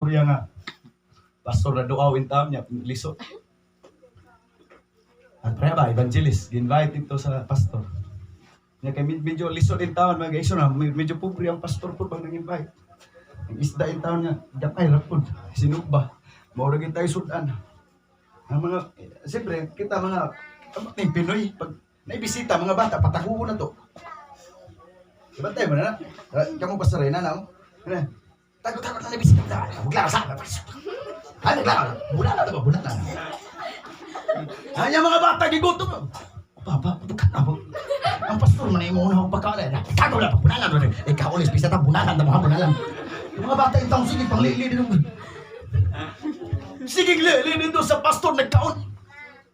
Istorya nga pastor na duaw in town niya, lisod. At pre ba, evangelist, invite dito sa pastor. Nya kay medyo lisod in town mga guys, na medyo pobre ang pastor po bang nang-invite. Ang isda in town nga, gamay ra pud, sinugba. Mao ra gyud tayo sudan. Ang mga, siyempre, kita mga, ang Pinoy, pag naibisita, mga bata, patakuo na to. Diba tayo mo na? Kamu pastor na na. Ano? Takot-takot na naibisita. Bugla sa. Ay, bugla. Bula na ba? Bula na. Hanya mga bata gigutom. Papa, ba? Ang pastor man imo una pagkaon. Kago lang bunalan ron. Ikaw ulis bisa ta bunalan ta mga bunalan. Yung mga bata intang sige panglili din. Sige lili dito sa pastor nagkaon.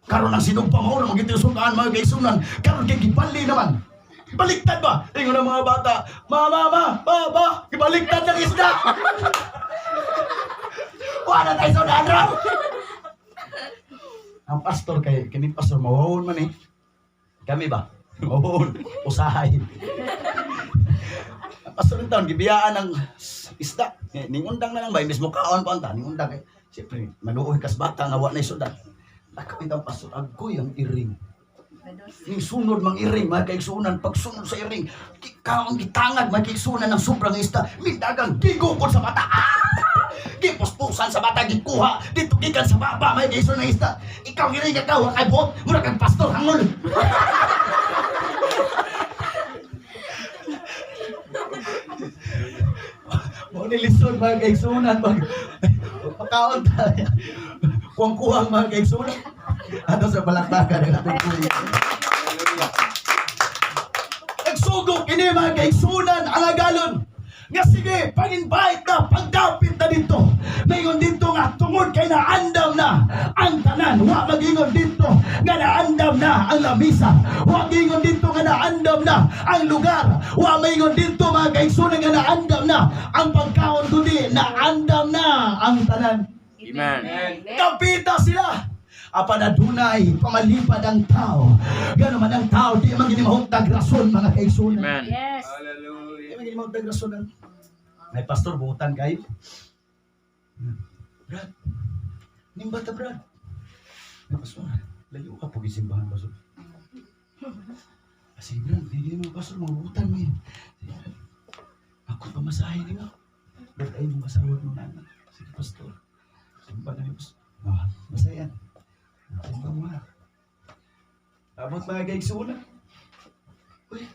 Karon ang sinugpa mo na magiti sudan mga kaisunan. Karon kay gibali naman. Baliktad ba? Ingon ang mga bata, ma, ma, ma, ba, ba, gibaliktad ng isda. Wala tayo sudan ron. Ang pastor kay kini pastor mawawon man eh. Kami ba? Mawawon. Usahay. Ang pastor ng taon, gibiyaan ng isda. Eh, ningundang na lang ba? Imbes mo kaon pa anta, ningundang eh. Siyempre, maluoy kas bata nga wa na sudan. Lakaw ang pastor, agoy ang iring. Ning sunod mang iring, mga kaigsunan, pagsunod sa iring, kaong gitangag, mga kaigsunan ng sobrang isda, mindagang gigukod sa bata. Ah! Gipuspusan sa bata, gikuha, dito gikan sa baba, may kaigsunan ng isda. Ikaw iring ka, wa kay buot, mura kang pastor, hangol. Mao ni lisod mga kaigsunan, pag pagkaon tayo. Kuwang-kuwang mga kaigsunan. Ato sa balakbakan ng atong kuya. Nagsugok ini mga kaigsunan ang agalon. Nga sige, pag-invite na, pagdapit na dito. Mayon dito nga, tungod kay naandam na ang tanan. Wa magingon dito nga naandam na ang lamisa. Wa gingon dito nga naandam na ang lugar. Wa maingon dito mga kaigsunan nga naandam na ang pagkaon kundi naandam na ang tanan. Amen. Kapita sila. Apan adunay pamalipad ang tao. Gano man ang tao di man gini mahuntag rason mga kaigsunan. Amen. Yes. Di man gini mahuntag rason ang May pastor buutan kayo. Brad, nimba ta Brad. May pastor, layo ka po gisimbahan pastor. Ah, sige Brad, di gini mo pastor, mabuutan mo yun. Sige Brad, ako pamasahe ni mo. Brad, ay mong asawa mo nana. Sige pastor, simba na ni pastor. Ah, masaya. Simba mo ha. Abot mga kaigsunan. Uy,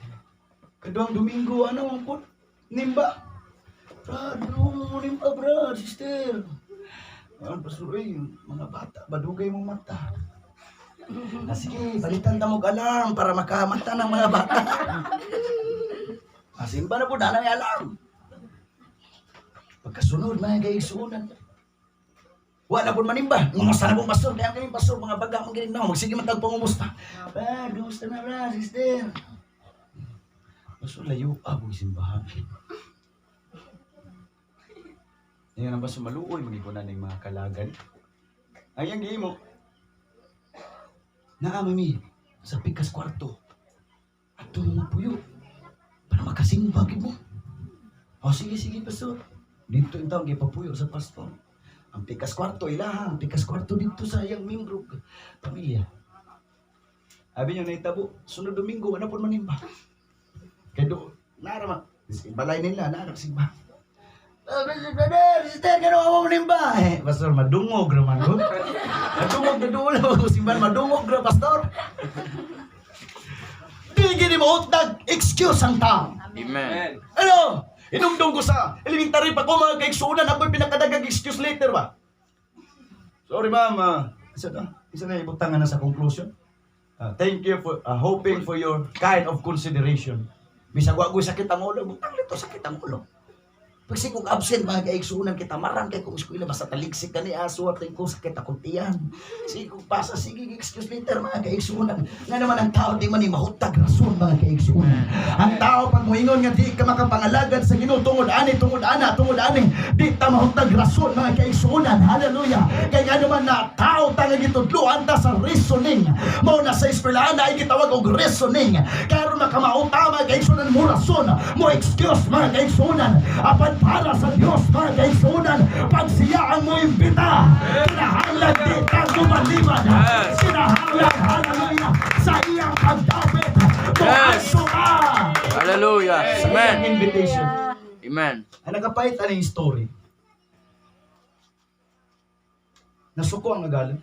kaduang Domingo, ano ang po? Nimba. Brad, no, nimba, brad, sister. Ano, pastor, uy, mga bata, badugay mong mata. Ah, sige, balitan ta mo alarm para makamata ng mga bata. Ah, simba na po, dala may alarm. Pagkasunod, mga kaigsunan. Wala po manimba. Ngumusta na pong pastor. Kaya kami pastor, mga baga mong gining na. Magsige man tag pangumusta. Brad, kumusta na brad, sister? Pastor, layo pa po simbahan. Yan ang baso maluoy, magiguna ng mga kalagan. Ay, ang gihimo. Naa, mami, sa pikas kwarto. Ato mo puyo. Para makasimba gid mo. O sige, sige, pastor. Dito yung taong gipapuyo sa pastor. Ang pikas kwarto, ilaha. Ang pikas kwarto dito sa iyang membro. Pamilya. Abi niyo naitabo, sunod Domingo, wala po manimba. Kaya do, nara man. Balay nila, nara simba. Ah, brother, brother, sister, gano'n mo manimba? Eh, pastor, madungog raman ko. Madungog na dulo, simba, madungog ra, pastor. Di gini mo utag, excuse ang tao. Amen. Ano? Inumdum ko sa elementary pa ko mga kaigsunan, ako'y pinakadagag excuse letter ba? Sorry ma'am, isa na, isa na ibutangan na sa conclusion. Thank you for hoping for your kind of consideration. Bisag wa ko'y sakit ang ulo, butang nito sakit ang ulo. Pag kong absent mga kaigsunan kita, maram kay kong eskwela, basta taligsik ka ni aso at ko sakit akong tiyan. Sige kong pasa, sige excuse later mga kaigsunan. Nga naman ang tao di man ni mahutag rason mga kaigsunan. Ang tao pag moingon nga di ka makapangalagad sa Ginoo tungod ani, tungod ana, tungod ani, di ta mahutag rason mga kaigsunan. Hallelujah. Kay nga naman na tao ta nga gitudloan ta sa reasoning. Mao na sa eskwelahan na ay gitawag og reasoning. Karon makamao ta mga kaigsunan mo rason, mo excuse mga kaigsunan. Apan para sa Dios, mga kaigsuonan, pag siya ang moimbita, kinahanglan di ka gumaliman. Kinahanglan, hallelujah, sa iyang pagdapit, moadto ka. Hallelujah. Sa iyang Amen. invitation. Amen. Ang nakapait ano yung story? Nasuko ang agalon.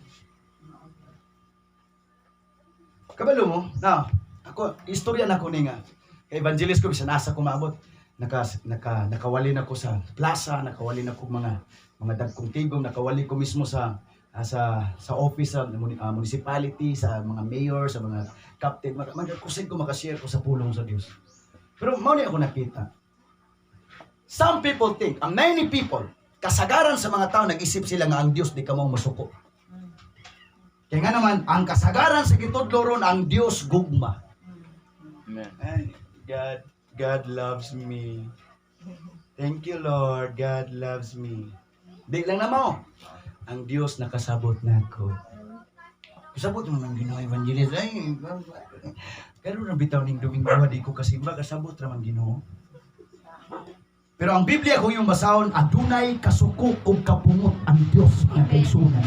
Kabalo mo, na, ako, istorya na ko ni nga. Kay evangelist ko, bisan asa ko maabot. Nakawali na ko sa plaza, nakawali na ko mga dagkong tigom, nakawali ko mismo sa office sa municipality, sa mga mayor, sa mga captain, mga kusig ko makashare ko sa pulong sa Dios. Pero mao ni ako nakita. Some people think, ang many people, kasagaran sa mga tao, nag-isip sila nga ang Diyos di ka mao masuko. Kaya nga naman, ang kasagaran sa gitudlo ron, ang Diyos gugma. Amen. Ay, God loves me. Thank you, Lord. God loves me. Di lang na mo. Ang Diyos nakasabot na ako. Kasabot mo ng Ginoo, Evangelist. Ay, karon na bitaw ning Domingo, di ko kasimba, kasabot ra man Ginoo. Pero ang Biblia kung yung basahon, adunay kasuko ug kapungot ang Dios, mga kaigsuonan.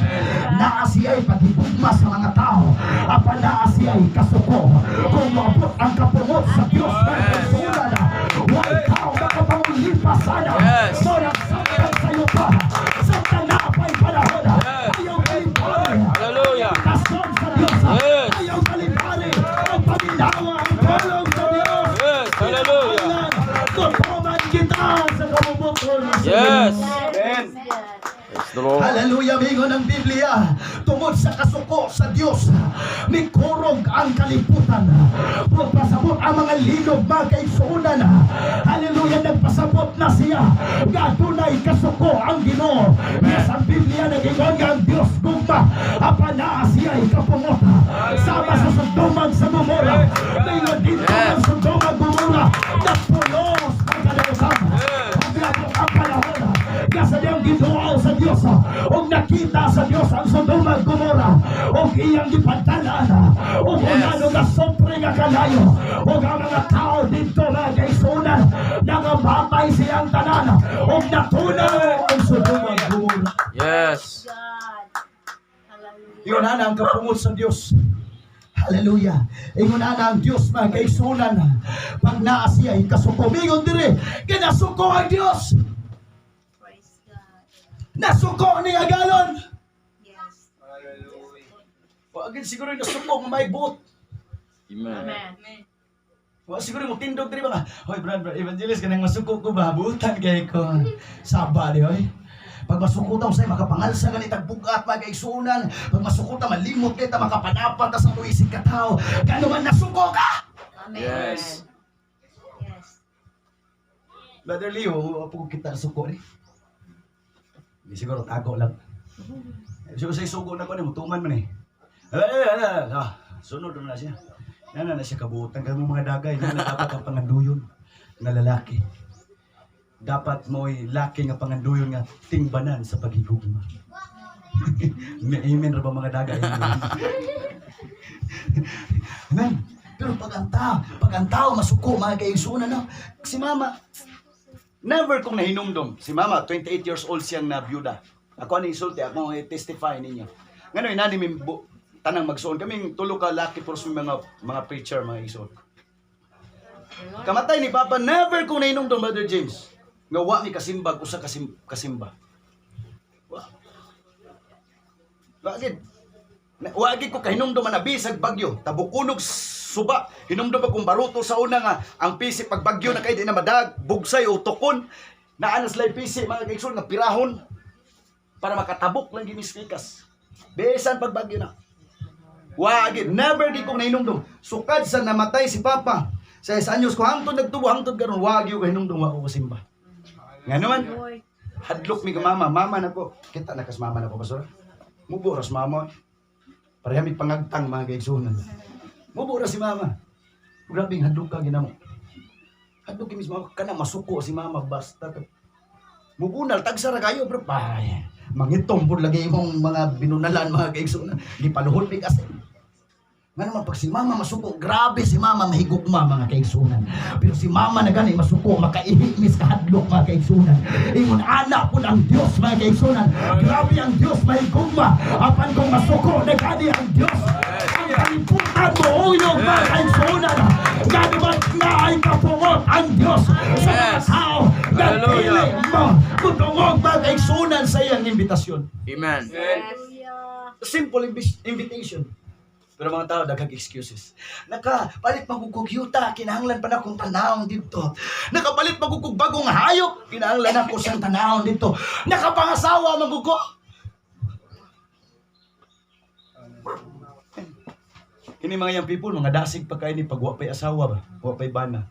Naa siya'y paghigugma sa mga tao, apan naa siya'y kasuko. Kung maabot ang kapungot sa Dios, mga kaigsuonan, way tao makapangulipas sana. Murag samtang sayo pa, samtang naa pa'y panahon, ayaw kalimpare. Hallelujah. Kason sa Dios, ayaw kalimpare. Ang paminawa ang pulong sa Dios. Hallelujah. Tutuman kita sa kabubukol sa Amen. Praise the Lord. Hallelujah, amigo ng Biblia. Tungod sa kasuko sa Dios, mikurog ang kalibutan. Pagpasabot ang mga linog, mga kaigsuonan. Hallelujah, nagpasabot na siya nga adunay kasuko ang Ginoo. Yes, ang Biblia nag-ingon nga ang Dios gugma, apan naa siya ikapungot. Sama sa Sodoma sa Gomora. Ngayon dito ang Sodoma Gomora, napulos ang kadautan. Ang ang panahon nga sa diyang giduaw sa Dios ug nakita sa Dios ang Sodoma ug Gomora ug iyang gipadal-an og ulan ug asupre nga kalayo ug ang mga tao didto, mga kaigsuonan, nangamatay siyang tanan ug natunaw ang Sodoma ug Gomora. God. Hallelujah. Ingon ana ang kapungot sa Dios. Hallelujah. Ingon ana ang Dios, mga kaigsuonan, pag naa siya ikasuko. Mingon dire, kinasuko ang Dios. Praise God. Nasuko ni Agalon. Wa gid siguro yung nasuko nga may buot. Amen. Amen. Wa siguro mo tindog diri ba nga, "Hoy brad, brad, evangelist, kanang masuko ko ba, butan kay ko." Saba di hoy. Pag masuko ta usay makapangalsa gani tag bugat, mga kaigsuonan. Pag masuko ta malimot kay ta makapanapan ta sa tuisig ka tao. Kano man nasuko ka. Amen. Brother Leo, wa po kita suko ni. Di siguro tago lang. Eh, siguro sa isugo na ko ni mutuman man eh. Eh, eh, eh, ah, sunod na siya. Nana na siya kabutan kamo mga dagay, nana dapat ang panganduyon nga lalaki. Dapat mo'y laki nga panganduyon nga tingbanan sa paghigugma. May amen ra ba, mga dagay? Amen. Pero pag ang tao masuko, mga kaigsuonan, no? Si mama, never kong nahinumdom. Si mama, 28 years old siyang nabiyuda. Ako ang isulti, ako ang testify ninyo. Ngano inani mi tanang magsuon kaming tulo ka laki puros mi mga preacher, mga isuon. Kamatay ni Papa, never kong nahinumdom, Brother James, nga wa mi kasimbag usa kasimba. Wa. Bakit? Wa gid ko kahinumdum na bisag bagyo, tabukunog suba. Hinumdum pa kung baruto sa una nga ang pisi pag bagyo na kay di na madag, bugsay o tukon. Naa na sila pisi, mga kaigsoon, nga pirahon para makatabok lang ginis pikas. Bisan pag bagyo na. Wa gid, never di ko nahinumdum. Sukad sa namatay si Papa, sa isa anyos ko hangtod nagtubo hangtod karon wa gyud ko hinumdum wa ko kasimba. Nga naman, Lord. hadlok mi ka mama, mama na ko. Kita na kas mama na ko, pastor. Mubo ras mama. Pareha mi pangagtang, mga kaigsuonan. Mubo ra si mama. Grabe ang hadlok ka ginamo. Hadlok kami si mama kana masuko si mama basta. Mubunal tagsa ra kayo bro. Ay, mangitom pud lagi imong mga binunalan, mga kaigsuonan. Gipaluhod mi kasi. Nga naman, pag si mama masuko, grabe si mama mahigugma, mga kaigsunan. Pero si mama na gani masuko, makaihi mis kahadlok, mga kaigsunan. Ingon ana pud ang Dios, mga kaigsunan. Grabe ang Dios mahigugma. Apan kung masuko na gani ang Dios, ang kalibutan mouyog, mga kaigsunan. Gani man naay kapungot ang Dios sa mga tao nga Hallelujah. dili mo mudungog, mga kaigsunan, sa iyang imbitasyon. Amen. Hallelujah. Simple invitation. Pero mga tao, daghang excuses. Nakapalit man kog yuta, kinahanglan pa na kong tanawon dito. Nakapalit man kog bagong hayop, kinahanglan ako siyang tanawon dito. Nakapangasawa man ko. Kini mga young people, mga dasig pa kayo ni pag wa pa'y asawa ba, wa pa'y bana.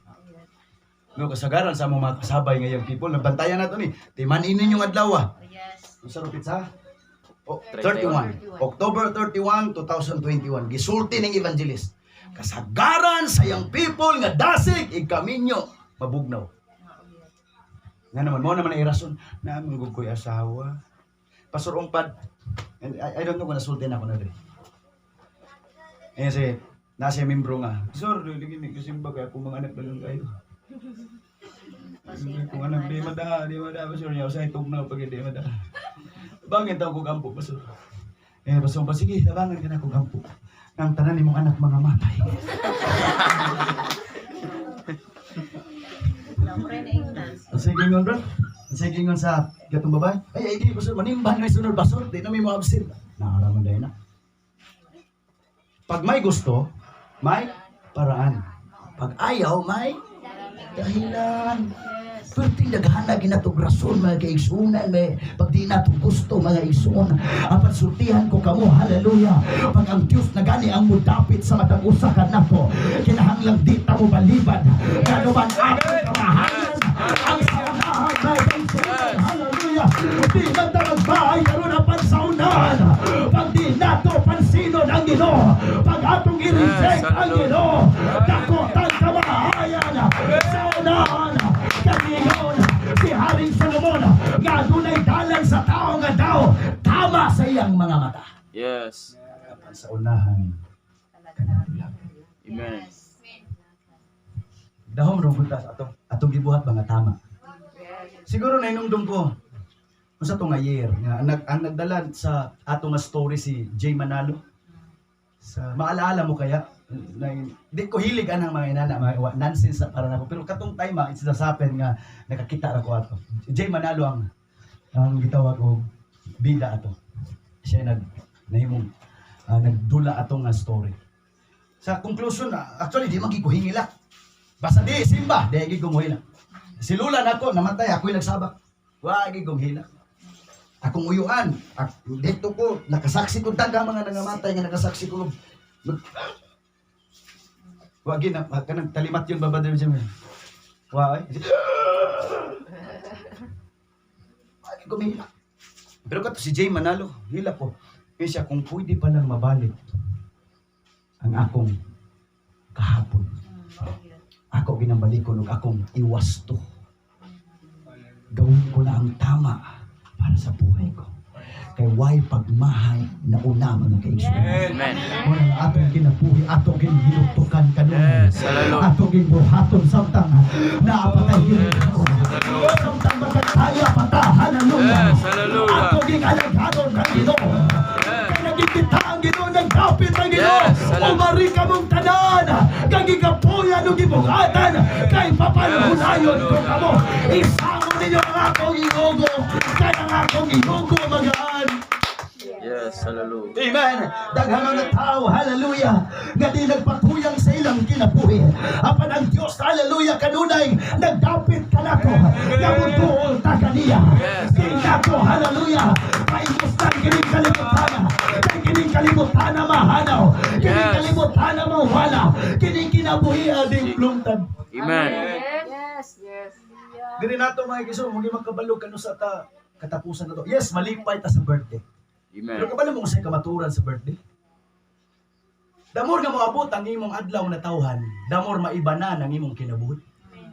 No, kasagaran sa among mga kasabay nga young people, nabantayan nato ni. Timan-in ninyong adlaw ah. Yes. Unsa ro pitsa? Oh, 31. October 31, 2021. Gisulti ning evangelist. Kasagaran sa young people nga dasig ikaminyo mabugnaw. Nga naman mo naman ay rason na manggug ko'y asawa. Pastor Ongpad, and I don't know kung nasulti na ako na rin. Eh si nasa membro nga. Sir, dili ni kasimba kay akong mga anak na lang kayo. Kung anak di mada, pastor niya usay tugnaw pag di mada. Bangin taw ko gampo, pastor. Eh, pastor pa sige, tabangan ka na ko gampo. Nang tanan nimong anak mga matay. Sige ngon, bro. Sige ngon sa gatong babae. Ay, ay di pastor manimban may sunod pastor, di na may mo absent. Naaraman dahil na. Pag may gusto, may paraan. Pag ayaw, may dahilan. Yes. Pero daghan na ginatog rason, mga kaigsunan, may pag di nato gusto, mga igsuon. Apan sultihan ko kamo, hallelujah. Pag ang Dios na gani ang mudapit sa matag usa ka nato, kinahanglang di ta mo balibad. Ngano man atong kamahalan ang saunahan, mga kaigsunan, hallelujah. Di man ta magbahay karon apan saunahan. Pag di nato pansinon ang Ginoo, pag atong i-reject ang Ginoo, dako tang kamahayan sa unahan. Kaningon si Haring Solomon nga adunay dalan sa tao nga daw tama sa iyang mga mata. Apan sa unahan kanang Amen. Yes. Dahom rong puntas atong atong gibuhat mga tama. Siguro nahinumdum ko unsa to nga year nga ang nagdala sa ato nga story si Jay Manalo. Sa maalaala mo kaya na, di ko hilig anang mga inana, mga nonsense na para nako, pero katong time ah, it's just happen nga nakakita ra ko ato. Jay Manalo ang gitawag og bida ato. Siya nag nahimong nagdula ato nga story. Sa conclusion, actually di man gid ko hingila. Basta di simba, di gid ko mohila. Si Lula nako namatay, ako'y nagsabak. Wa gid kong hila. Akong uyuan, dito ko nakasaksi ko daghang mga nangamatay nga nakasaksi ko. Wa gid na kanang talimat yun ba Brother Jimmy? Wa ay. Wa gid ko mahila. Pero kato si Jay Manalo, hila ko. Kaya siya kung pwede pa lang mabalik ang akong kahapon. Ako ginambalikon ug akong iwasto. Gawin ko na ang tama para sa buhay ko. Kay why pagmahay na una, mga kaigsunan. Amen. Muna nga atong kinabuhi, atong ginhinuktukan kanunay. Yes, hallelujah. Atong ginbuhaton samtang naapatay ginikaw. Samtang magkataya pata, hallelujah. Yes, hallelujah. Atong ginalaghanon ang Ginoo. Kay nagigita ang Ginoo, nagdapit ang Ginoo. Yes, hallelujah. Umari ka mong tanan, kagikapuyan ug gibugatan, kay papanhunayon ko kamo. Isamo ninyo ang akong inugo, kay ang akong inugo magaan. Yes, hallelujah. Amen. Daghang mga tao, hallelujah, nga di nagpatuyang sa ilang kinabuhi. Apan ang Dios, hallelujah, kanunay nagdapit kanako, nga muduol ta kaniya. Yes. Di nako, hallelujah, paimustan kining kalibutan. Kay kining kalibutan na mahanaw, kining kalibutan na mawala, kining kinabuhi ading plungtad. Amen. Yes. Diri nato, mga kiso, mo magkabalo kanu sa ta katapusan na to. Yes, malipay ta sa birthday. Amen. Pero kabalo mo kung sa'y kamaturan sa birthday. The more nga moabot ang imong adlaw na tawhan, the more maiba na ang imong kinabuhi.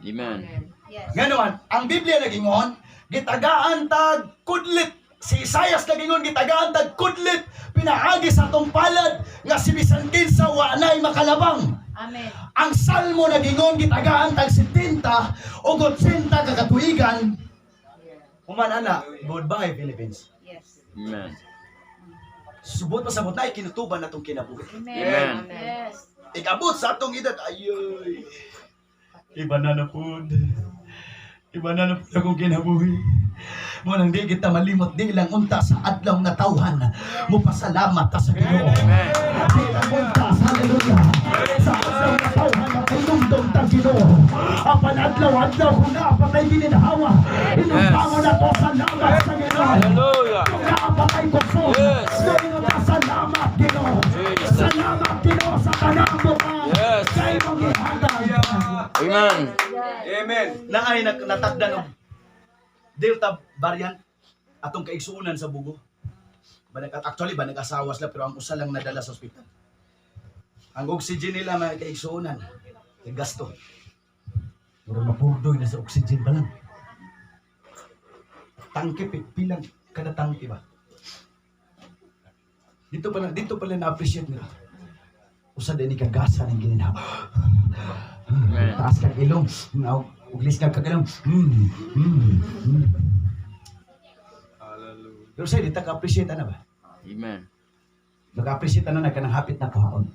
Amen. Yes. Nga naman, ang Biblia nagingon, gitagaan tag kudlit. Si Isayas nagingon, gitagaan tag kudlit pinaagi sa atong palad nga si bisan kinsa wa nay makalabang. Amen. Ang Salmo nagingon, gitagaan tag 70 o 80 ka katuigan. Human ana, goodbye, Philippines. Yes. Amen. Subot pa sabot na ikinutuban natong kinabuhi. Amen. Amen. Yes. Ikabot sa atong edad, ayoy. Iba na na pud. Iba na na pud akong kinabuhi. Mo nang di kita malimot, di lang unta sa adlaw nga tawhan mopasalamat ta sa Ginoo. Amen. Di lang unta, hallelujah, sa adlaw nga tawhan nga kahinumdom ta Ginoo. Apan adlaw-adlaw kung naa pa tay gininhawa, inumbangon na to, salamat sa Ginoo. Hallelujah. Kung naa pa tay kusog, moingon ta, salamat, Ginoo. Jesus. Salamat, Ginoo, sa tanang butang kay imong gihatag. Amen. Amen. Naay natakdan og Delta variant atong kaigsuonan sa Bugo. Banag, actually ba nag-asawa sila pero ang usa lang nadala sa ospital. Ang oxygen nila, mga kaigsuonan, gasto. Murag mapurdoy na sa oxygen pa lang. Tangke pilang kada tangke ba? Dito pa lang na-appreciate nila. Usa din ni kagasa ng gininhawa. Amen. Taas kag ilong, now uglis kag kagalong. Pero sa di ta ka-appreciate ana ba? Amen. Naka-appreciate ana na kanang hapit na kuhaon.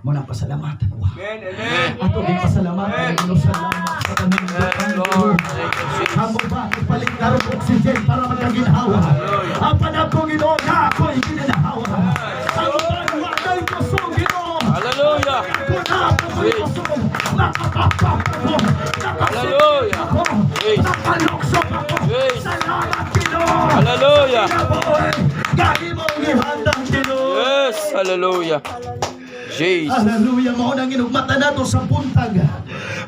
Mo nang pasalamatan wa. Amen. Amen. Ato din pasalamatan, Ginoo, salamat sa tanan Yes, Lord. Thank you, Jesus. Amo ba ipalit na ron oxygen para magkaginhawa? Apan ako, Ginoo, na ako'y gininhawa. Ang uban wa nay kusog, Ginoo. Hallelujah. Ako na ako'y kusog. Nakapakpak ako. Nakasipit ako. Jesus. Nakaluksok ako. Jesus. Salamat, Ginoo. Hallelujah. Kinabuhi. Gahimong gihatag, Ginoo. Yes, hallelujah. Jesus. Hallelujah, mao nang inugmata nato sa buntag.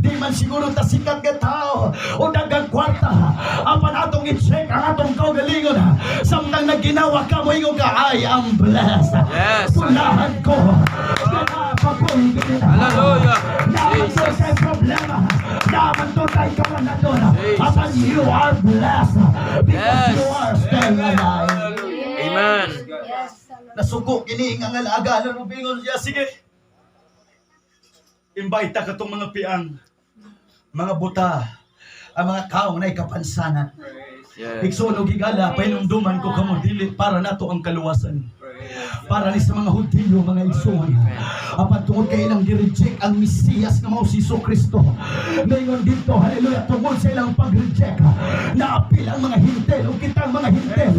Di man siguro ta sikat nga tao o daghang kwarta. Apan atong i-check ang atong kaugalingon. Samtang nagginawa ka, moingon ka, "I am blessed." Pulahan ko. Ganap ako'y gininhawa. Hallelujah. Naman to Jesus. kay problema. Naman to kay kawalan. Jesus. Apan you are blessed because you are still alive. Amen. Yes. Nasuko kini nga ngalaga mo bingon siya, sige. Invite ka tong mga piang, mga buta, ang mga kaong na ikapansanan. Igsoon og higala, pahinumduman ko kamo, dili para nato ang kaluwasan. Para ni sa mga Hudiyo, mga igsoon. Apan tungod kay ilang gi-reject ang Mesiyas nga mao si Hesus Kristo. Ngayon dito, hallelujah, tungod sa ilang pag-reject, naapil ang mga Hintel ug kitang mga Hintel.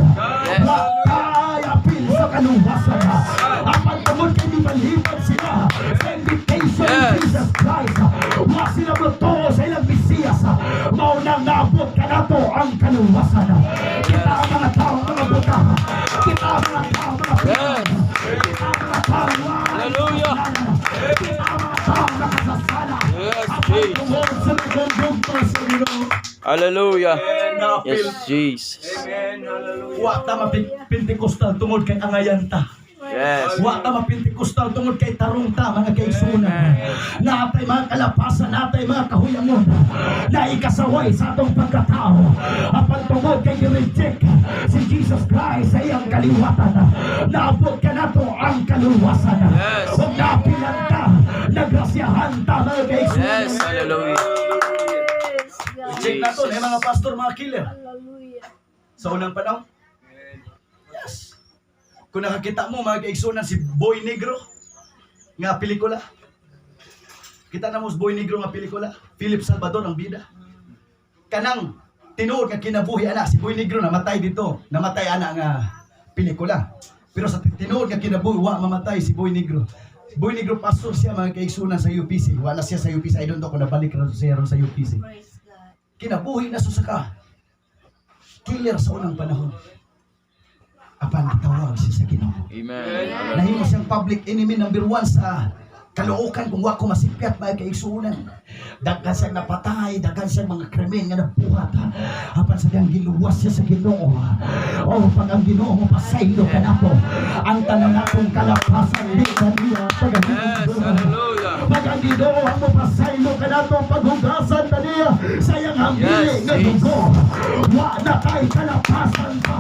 Wa kay apil sa kaluwasan. Apan tungod kay mibalhiban sila sa invitation ni Jesus Christ, wa sila motuo sa ilang Mesiyas. Mao nang naabot kanato ang kaluwasan. Kita ang mga tao, mga buta. Kita ang mga tao, mga kita ang mga tao, Hallelujah. kita ang mga tao nakasasala. Yes, Apan Jesus. tungod sa nagdugtong sa Ginoo, Hallelujah. naapil. Yes, Jesus. Amen. Hallelujah. Wa ta mapintekostal tungod kay angayan ta. Wa ta mapintekostal tungod kay tarong ta, mga kaigsuonan. Natay mga kalapasan, natay mga kahuyangon na ikasaway sa atong pagkatao. Apan tungod kay gi-reject si Jesus Christ sa iyang kaliwatan, naabot kanato ang kaluwasan. Ug naapilan ta, nagrasyahan ta, mga kaigsuonan. Yes, hallelujah. Yes. God. Check na to, eh, mga pastor, mga killer. Hallelujah. Sa unang panahon. Yes. Kung nakakita mo, mga kaigsuonan, si Boy Negro nga pelikula. Kita na mo si Boy Negro nga pelikula. Philip Salvador ang bida. Kanang tinuod nga kinabuhi ana si Boy Negro namatay dito. Namatay ana nga pelikula. Pero sa tinuod nga kinabuhi wa mamatay si Boy Negro. Si Boy Negro, pastor siya, mga kaigsuonan, sa UPC. Wala siya sa UPC. I don't know kung nabalik na siya ron sa UPC. Praise God. Kinabuhi na sa ka killer sa unang panahon. Apan gitawag siya sa Ginoo. Amen. Nahimo siyang public enemy number one sa Caloocan kung wa ko masipyat, mga kaigsuonan. Daghan siyang napatay, daghan siyang mga krimen nga nabuhat. Apan sa diyang giluwas siya sa Ginoo. Oh, pag ang Ginoo mo pasaylo kanato, ang tanan natong kalapasan di kaniya Yes, hallelujah.. Pag ang Ginoo ang mopasaylo kanato, paghugasan ta niya sa iyang hambili nga dugo. Wa na tay kalapasan pa.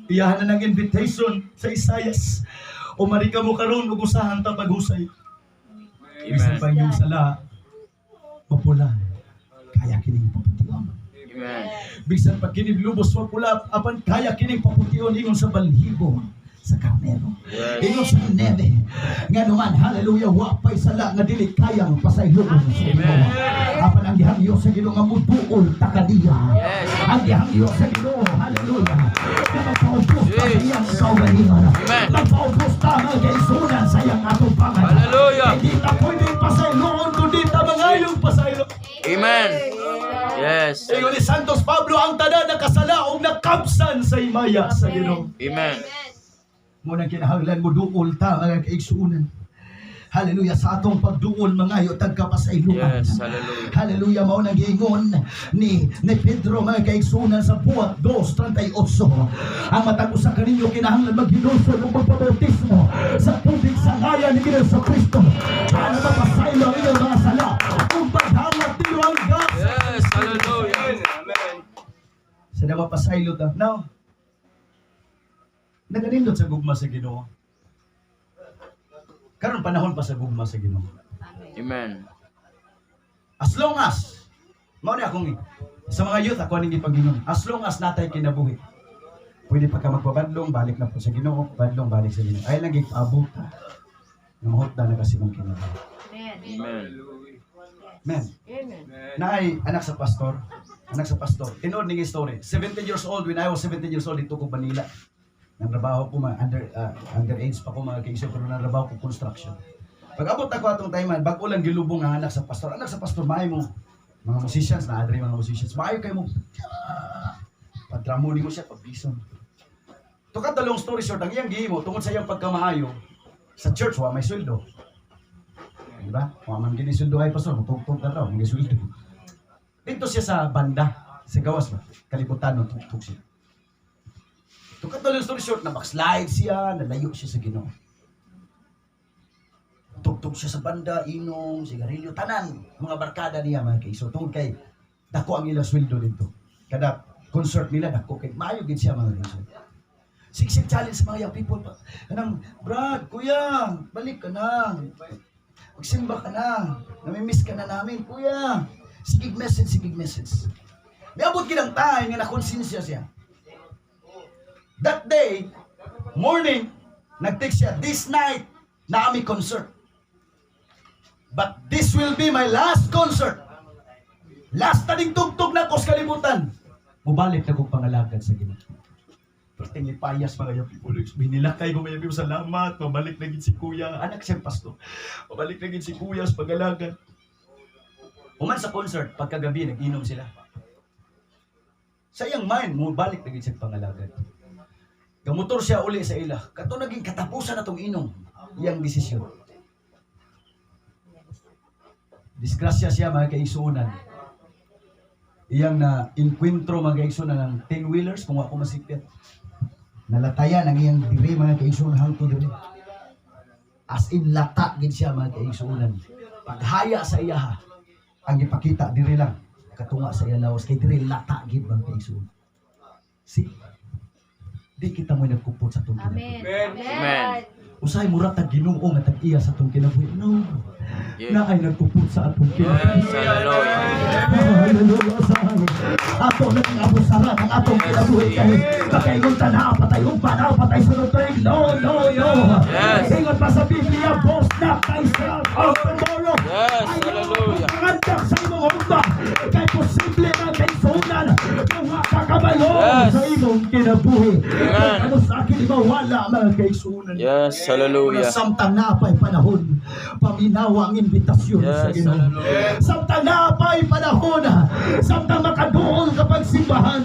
Iyahan na ng invitation sa Isayas. Umari ka mo karon ug usahan ta paghusay. Bisan Amen. pa inyong sala, mapula. Kaya kining papution. Amen. Bisan pa kini lubos mapula, apan kaya kining papution ingon sa balhibo sa karnero. Yes. Ingon sa nebe. Nga naman, hallelujah, wa pa'y sala nga dili kayang pasayloon sa Ginoo. Amen. Apan ang gihangyo sa Ginoo nga muduol ta kaniya. Yes. Ang gihangyo sa Ginoo, hallelujah, nga magpaubos ta sa Yes. iyang kaugalingon. Amen. Magpaubos ta, mga kaigsuonan, sa iyang atubangan. Hallelujah. Hindi ta pwede pasayloon kundi ta mangayong pasaylo. Amen. Yes. Ingon ni Santos Pablo, ang tanan nakasala og nakabsan sa himaya sa Ginoo. Amen. Mao nang kinahanglan mo duol ta, mga kaigsuonan. Hallelujah, sa atong pagduol mangayo tag kapasayloan. Yes, hallelujah. Hallelujah, mao nang giingon ni Pedro, mga kaigsuonan, sa Buhat 2:38. Ang matag usa kaninyo kinahanglan maghinulsol ug magpabautismo sa tubig sa ngalan ni Ginoong Kristo para mapasaylo ang inyong mga sala ug paghangat ninyo ang gas. Yes, hallelujah. Amen. Amen. Sa na mapasaylo ta. Now, naganindot sa gugma sa Ginoo. Karon panahon pa sa gugma sa Ginoo. Amen. As long as, mao ni akong sa mga youth ako ning gipagingon. As long as natay kinabuhi, pwede pa ka magpabadlong, balik na po sa Ginoo, badlong, balik sa Ginoo. Ay lang gipaabot ta. Nga mahutda na kasi mong kinabuhi. Amen. Amen. Hallelujah. Men, Amen. Amen. naay anak sa pastor, anak sa pastor. Tinuod ning story. 17 years old, when I was 17 years old didto ko Manila. Nang trabaho ko mga underage pa ko, mga kaisyo, pero nang trabaho ko construction. Pag abot ako atong time, man, bag-o lang gilubong ang anak sa pastor. Anak sa pastor, maayo mo mga musicians na adre mga musicians. Maayo kay mo. Padramo nimo siya pabison. To cut the long story short, ang iyang gihimo tungod sa iyang pagkamaayo sa church wa may sweldo. Di ba? Wa man gini sweldo ay pastor, mutugtog ka raw, mga sweldo. Didto siya sa banda, sa gawas ba? Kalibutan ng tugtog siya. To cut the long story short, na backslide siya, nalayo siya sa Ginoo. Tugtog siya sa banda, inom, sigarilyo, tanan, mga barkada niya, mga kaiso. Tungod kay, dako ang ilang sweldo didto. Kada concert nila, dako kay, maayo gid siya, mga kaiso. Siksik challenge sa mga young people pa. Anang, "Brad, kuya, balik ka na. Magsimba ka na. Namimiss ka na namin, kuya." Sige message, sige message. Miabot ginang time nga nakonsensya siya. That day, morning, nag-text siya, "This night, naa mi concert. But this will be my last concert. Last na ding tugtog na ko sa kalibutan. Mubalik na kong pangalagad sa Ginoo." Perting payas, mga young people. Binilakay ko, mga young people, "Salamat, mabalik na gid si kuya." Anak siyang pastor. "Mabalik na gid si kuya sa pag-alagad." Human sa concert, pagkagabi, nag-inom sila. Sa iyang mind, mubalik na gid siya pangalagad. Gamotor siya uli sa ila. Kato naging katapusan na tong inom. Iyang desisyon. Disgrasya siya, mga kaigsuonan. Iyang na inkwentro, mga kaigsuonan, ng 10 wheelers kung ako masikpit. Nalatayan ang iyang dire, mga kaigsuonan, hangtod dire. As in lata gid siya, mga kaigsuonan. Paghaya sa iya, ang ipakita dire lang katunga sa iya lawas kay dire lata gid, mga kaigsuonan. See? Di kita mo nagkupot sa atong Amen. kinabuhi. Amen. Amen. Usahay mura tag Ginoo nga tag-iya sa atong kinabuhi. No. Yeah. Naay nagkupot sa atong kinabuhi. Yes, hallelujah. Hallelujah sa ato naging abusaran ang atong kinabuhi kay makaingon ta na patay ugma na patay sunod tuig. No, no, no. Yes. Ingon pa sa Biblia, "Boast not thyself of tomorrow." Yes, Ayaw hallelujah. pangandak sa imong ugma kay posible na kaigsuonan kung wa ka kabalo sa imong kinabuhi. Amen. Ano sa akin mawala, mga kaigsuonan. Yes, hallelujah. Samtang napay panahon, paminawa ang imbitasyon sa Yes, Ginoo. hallelujah. Samtang napay panahon, samtang makaduol ka pagsimbahan,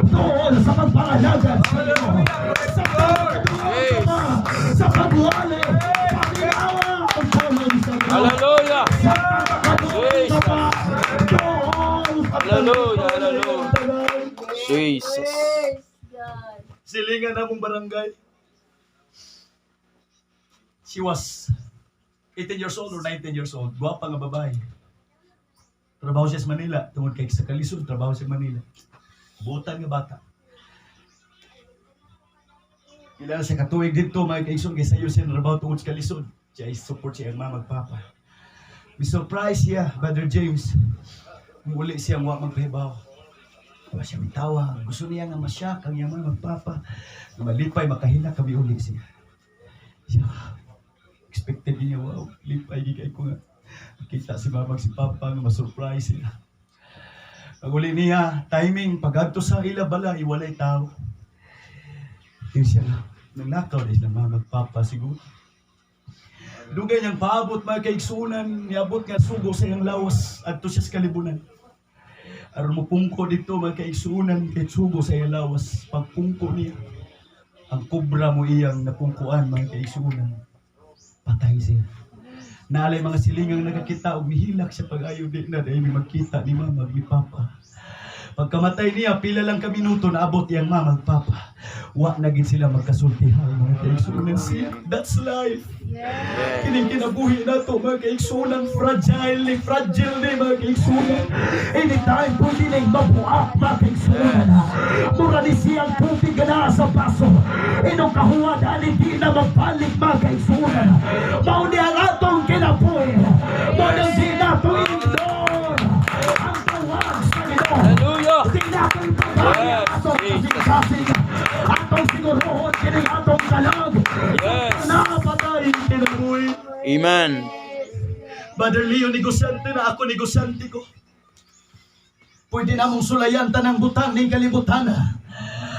duol sa pagpangalagan sa Ginoo. Samtang makaduol ka pa sa pagwali, paminawa ang pulong sa Ginoo. Hallelujah. Samtang makaduol ka pa, duol sa Hallelujah, hallelujah. Jesus. Praise God. Silingan namong barangay. She was 18 years old or 19 years old. Gwapa nga babae. Trabaho siya sa Manila. Tungod kay sa kalisod, trabaho siya sa Manila. Buotan nga bata. Pila na siya katuig dito, mga kaigsoon, kay sayo siya narabaw tungod sa kalisod. Siya ay support siya ang mama papa. Mi surprise siya, Brother James. Muli siya wa magpahibaw. Wa siya mitawa. Gusto niya nga masyak ang iyang mama magpapa. Nga malipay, makahila kami uli siya. Siya, expected niya, wow, lipay gigay ko nga. Kita si mama si papa nga ma-surprise sila. Pag uli niya, timing, pag sa ila bala, iwalay tao. Yung siya nga, nanakaw na sila mama magpapa siguro. Dugay niyang paabot mga kaigsunan, niabot nga sugo sa iyang lawas, adto siya sa kalibunan. Aron mo pungko dito mga kaigsunan, kay sugo sa iyang lawas, pagpungko niya. Ang kobra mo iyang napungkuan mga kaigsunan. Patay siya. Naalay mga silingang nakakita og mihilak siya pag-ayo di na dahil may magkita ni mama ni papa. Pagkamatay niya, pila lang ka minuto naabot iyang mama ug papa. Wa na gid sila magkasultihan mga kaigsunan siya. That's life. Yes. Kining kinabuhi nato mga kaigsunan, fragile ni fragile ni mga kaigsunan. Anytime pwede nang mabuak mga kaigsunan. Mura ni siyang tubig na sa baso. Inong kahuwad ani di na mabalik mga kaigsunan. Mao ni ang atong kinabuhi. Mao nang di nato ignore ang tawag sa Ginoo. Hallelujah. Di nato ipabaya Yes, atong Jesus. kasing-kasing. Atong sigurohon kining atong kalag. Yes. Napatay kinabuhi. Amen. Brother Leo, negosyante na ako, negosyante ko. Pwede namong sulayan tanang butang ning kalibutan.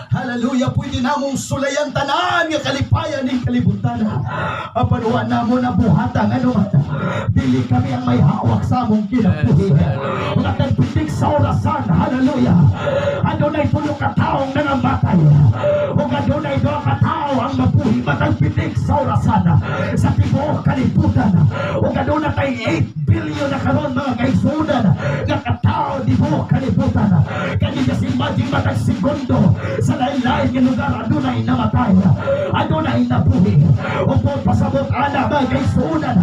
Hallelujah, pwede namong sulayan tanan nga kalipayan ning kalibutan. Apan wa namo na buhatan ano man. Dili kami ang may hawak sa among kinabuhi. Yes, hallelujah. Mga tagpitik sa orasan, hallelujah. Adunay tulo ka taong nangamatay. Ug adunay duha ka tawo ang mabuhi matag pitik sa orasan sa tibuok kalibutan. Ug aduna tay 8 billion na karon mga kaigsuonan nga katao tibuok kalibutan. Kani just imagine matag segundo sa lain-lain nga lugar adunay namatay. Adunay nabuhi. Ug pasabot ana mga kaigsuonan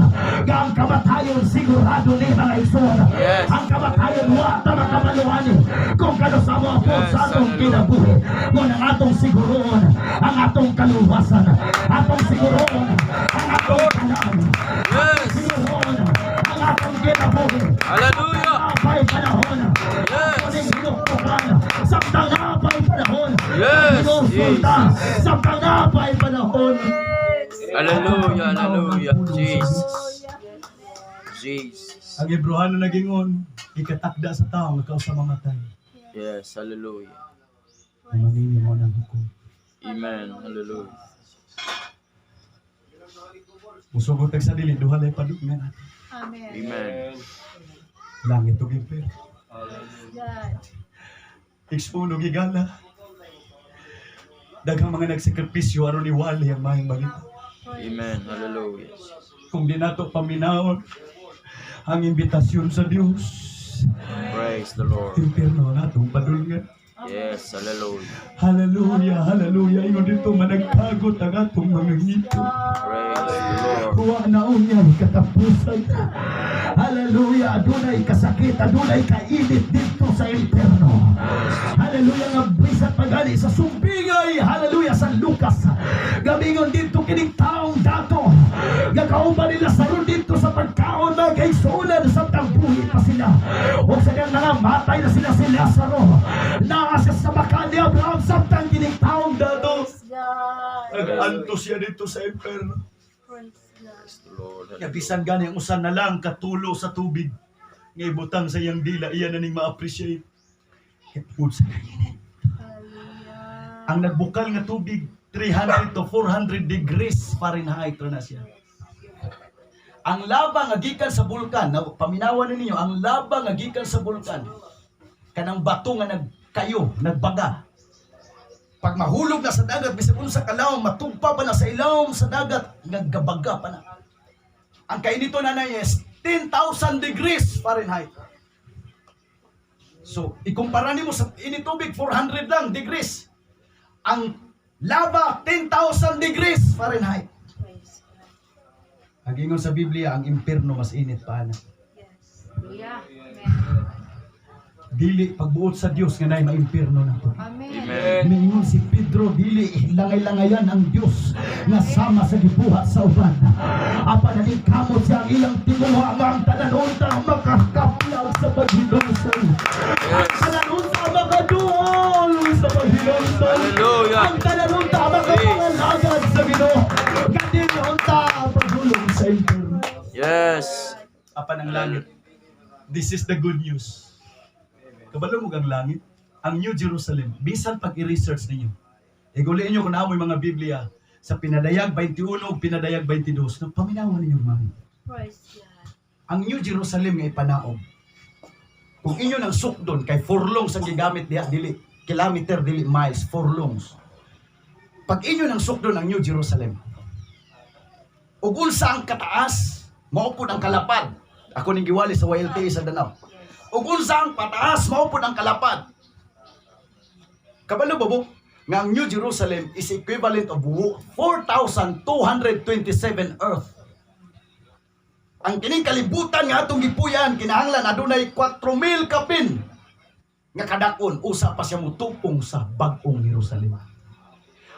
nga ang kamatayon sigurado ni mga igsuonan. Yes. Ang kamatayon wa ta makabaluan ni kung kano sa mo po Yes, sa atong hallelujah. kinabuhi. Mo nang atong siguroon ang atong kaluwasan, atong siguroon ang atong kanan, siguroon ang atong kinabuhi. Hallelujah. Apay panahon. Yes. Ato ning hinuktukan. Samtang apay panahon. Yes, Hinusulta. Samtang apay panahon. Hallelujah. Hallelujah. Jesus. Jesus. Ang Hebrohano nagingon, ikatakda sa tao nga kausa mamatay. Yes. Hallelujah. Manini mo ng hukom. Amen. Hallelujah. Musugot tag sa dili, duha lay padugnan. Amen. Amen. Langit ug impyerno. God. Igsuon og higala. Daghang mga nagsakripisyo aron iwali ang maayong balita. Amen. Hallelujah. Kung di nato paminawon ang imbitasyon sa Dios, Praise the Lord. impyerno ang atong padulngan. Yes. Hallelujah. Hallelujah, hallelujah. Ingon dito managtagot ang atong mga ngipon. Praise the Lord. Wa na unyang katapusan. Hallelujah, adunay kasakit, adunay kainit dito sa impyerno. Hallelujah, nga bisan pagali sa sumbingay. Hallelujah, sa Lucas. Gamingon dito kining taong dato. Nga kauban nila Lazaro dito sa pagkaon mga kaigsuonan sa tagbuhi pa sila. O sa kang nangamatay na sila si Lazaro. Naa siya sa baka ni Abraham samtang kining taong dato. Praise God. Nag-anto siya dito sa impyerno. Praise God. Praise the Lord. Nga bisan gani ang usan na lang katulo sa tubig. Nga ibutang sa iyang dila, iya na ning ma-appreciate. Hitpud sa kainit. Hallelujah. Ang nagbukal nga tubig, 300 to 400 degrees Fahrenheit ra na siya. Ang lava nga gikan sa bulkan, na, paminawan ni ninyo, ang lava nga gikan sa bulkan, kanang bato nga nagkayo, nagbaga. Pag mahulog na sa dagat, bisag unsa ka lawom, matugpa pa na sa ilawom sa dagat, naggabaga pa na. Ang kainito na na is 10,000 degrees Fahrenheit. So, ikumpara nimo sa ini tubig 400 lang degrees. Ang lava 10,000 degrees Fahrenheit. Praise God. Ang ingon sa Biblia, ang impyerno mas init pa na. Yes. Yeah. Amen. Dili pagbuot sa Dios nga nay maimpyerno na to. Amen. Amen. Amen. Mingon si Pedro, dili langay-langayan ang Dios nga sama sa gibuhat sa uban. Apan naningkamot siya ang ilang tinguha nga ang tanan unta makakaplag sa paghinulsol. Ang tanan unta makaduol sa paghinulsol. Hallelujah. Ang tanan unta makapangalagad sa Ginoo. Kadili unta padulong sa impyerno. Yes. Apan ang langit. This is the good news. Kabalo mo ang langit, ang New Jerusalem, bisan pag i-research ninyo. Iguliin nyo kung naamoy mga Biblia sa Pinadayag 21 ug Pinadayag 22. No, paminawan ninyo mga. Praise God. Ang New Jerusalem nga ipanaog. Kung inyo nang sukdon kay furlongs ang gigamit diha, dili kilometer, dili miles, furlongs. Pag inyo nang sukdon ang New Jerusalem, ug unsa ang kataas, mao pud ang kalapad. Ako ning giwali sa YLTA sa Danao. Ug unsa ang pataas, mao pud ang kalapad. Kabalo ba bo? Nga ang New Jerusalem is equivalent of 4,227 earth. Ang kining kalibutan nga atong gipuy-an, kinahanglan adunay 4,000 kapin nga kadakon usa pa siya mutupong sa bag-ong Jerusalem.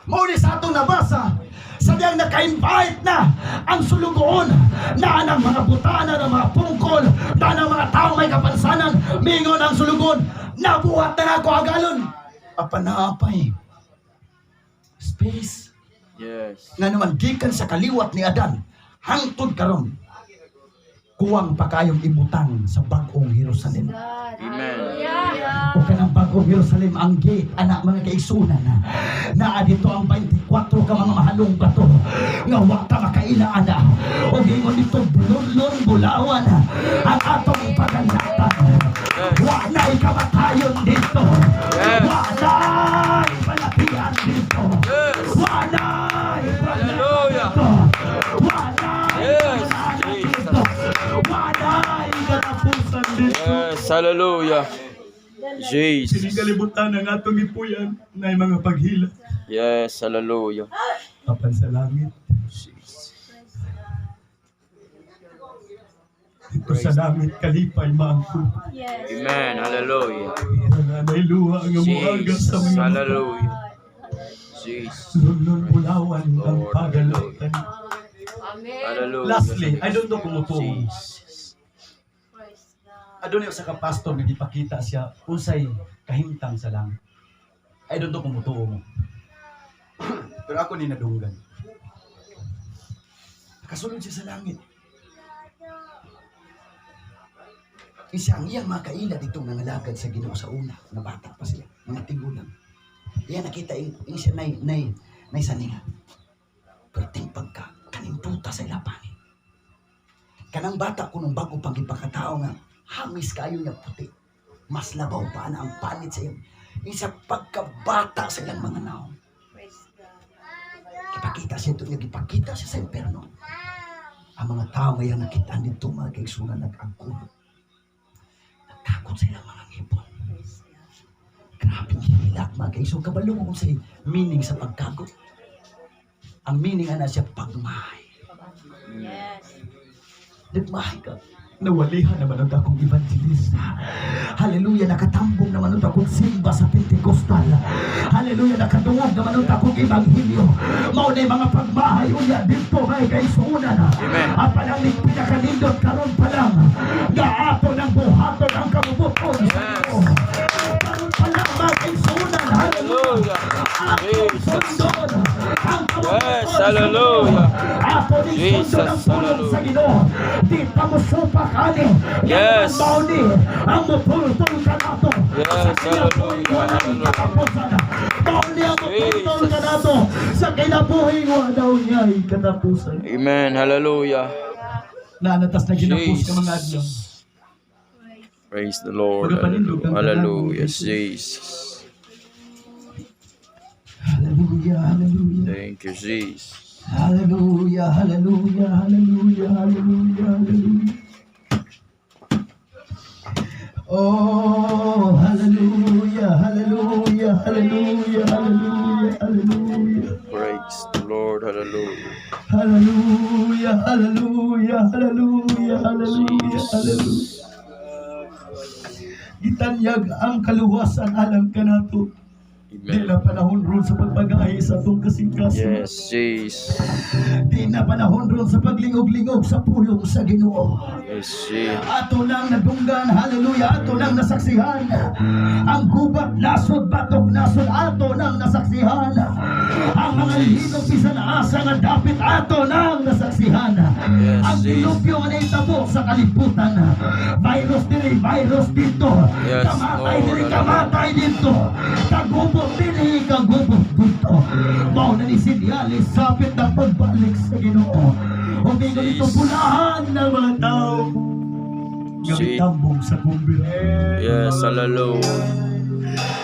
Mao ni sa atong nabasa sa diyang naka-invite na ang sulugoon na ang mga butana ng mga pungkol na ang mga tao may kapansanan. Mingon ang sulugoon, "Nabuhat na nako agalon," apan naapay space nga naman gikan sa kaliwat ni Adan hangtod karon kuwang pa kayong ibutang sa bag-ong Jerusalem. God. Amen. Hallelujah. O kanang bagong Jerusalem ang gate, anak, mga kaigsunan. Naa dito ang 24 ka mga mahalong bato nga wa ta makaila ana. O gingon dito, bulunlon bulawan ang atong pagalatan. Wa na kamatayon dito. Wa na balatian dito. Wa na Hallelujah. dito. Wa na Jesus. dito. Wa na katapusan dito. Yes. Hallelujah. Jesus. Kining kalibutan ang atong gipuy-an na mga paghila. Yes. Hallelujah. Apan sa langit, Jesus. Praise God. dito sa langit kalipay maangko. Yes. Amen. Hallelujah. Wala na'y luha ang muaga sa Jesus. mga mata. Hallelujah. God. Hallelujah. Jesus. Lunlun bulawan ang pagalatan. Amen. Hallelujah. Lastly, I don't know kung mutuo. Jesus. Praise God. Adunay usa ka pastor nga gipakita siya unsay kahimtang sa langit. I don't know kung mutuo mo. Pero ako ni nadunggan. Nakasulod siya sa langit. Isa ang iyang mga kaila dito nangalagad sa Ginoo sa una, nga bata pa sila, mga tigulang. Iya nakita ing siya nay saninga. Perting pagka kaninduta sa ila panit. Kanang bata kunong bago pang gipakatao nga hamis kayo niya puti. Mas labaw pa na ang panit sa iyang. Isa pagkabata sa ilang mga naong. Praise God. Gipakita siya ito niya, gipakita siya sa imperno. Ang mga tao ngayon nakita dito, mga kaigsunan, nag-agkulo. Nagtakot sa ilang mga ngipon. Praise God. Grabe hilak, mga kaigsunan. Kabalo mo kung sa meaning sa pagkagot. Ang meaning ana siya, pagmahay. Yes. Nagmahay ka. Nawalihan naman ang akong evangelista. Hallelujah, nakatambong naman ang akong simba sa Pentecostal. Hallelujah, nakadungog naman ang akong ebanghelyo. Mao na mga pagmahay unya dito kay kaisunan. Amen. Apan ang pinakanindot karon pa lang nga ato ng buhaton ang kabubuton sa Ginoo. Karon pa lang, mga kaigsuonan. Hallelujah. Hallelujah. Atong Jesus. sundon ang kabubuton Yes, sa Ginoo. hallelujah. Ato ning sundon ang Jesus, pulong sa hallelujah. Ginoo. Di pa mo supak ani. Yes. Mao ni ang mutultol kanato. Yes, Sa kinabuhi hallelujah, walay hallelujah. katapusan. Mao ni ang mutultol Jesus. kanato sa kinabuhi wa daw niya'y katapusan. Amen. Hallelujah. Naanatas na ginapos ka mga adlaw. Jesus. Praise the Lord. Magapanindog ang Hallelujah. tanan. Jesus. Hallelujah, hallelujah. Thank you, Jesus. Hallelujah, hallelujah, hallelujah, hallelujah, hallelujah. Oh, hallelujah, hallelujah, hallelujah, hallelujah, hallelujah. Praise the Lord. Hallelujah. Hallelujah, hallelujah, hallelujah, hallelujah, hallelujah. Gitanyag ang kaluwasan alang kanato. Di Amen. na panahon ron sa pagpagahi sa atong kasing-kasing. Yes, Jesus. Di na panahon ron sa paglingog-lingog sa pulong sa Ginoo. Yes, Jesus. Ato nang nadunggan, hallelujah, ato nang nasaksihan. Ang gubat, nasod, batok, nasod, ato nang nasaksihan. Ang mga lihinog, bisan asa nga dapit, ato nang nasaksihan. Yes, Ang Jesus. dilubyo nga nahitabo sa kalibutan. Virus diri, virus dito. Yes, Kamatay Lord, diri, hallelujah. kamatay dito. Kagubot diri, kagubot dito. Mao na ni sinyalis, sapit na pagbalik sa Ginoo. Umingon ito Jesus. pulahan ng mga tao nga Si- mitambong sa kumbira. Yes, hallelujah.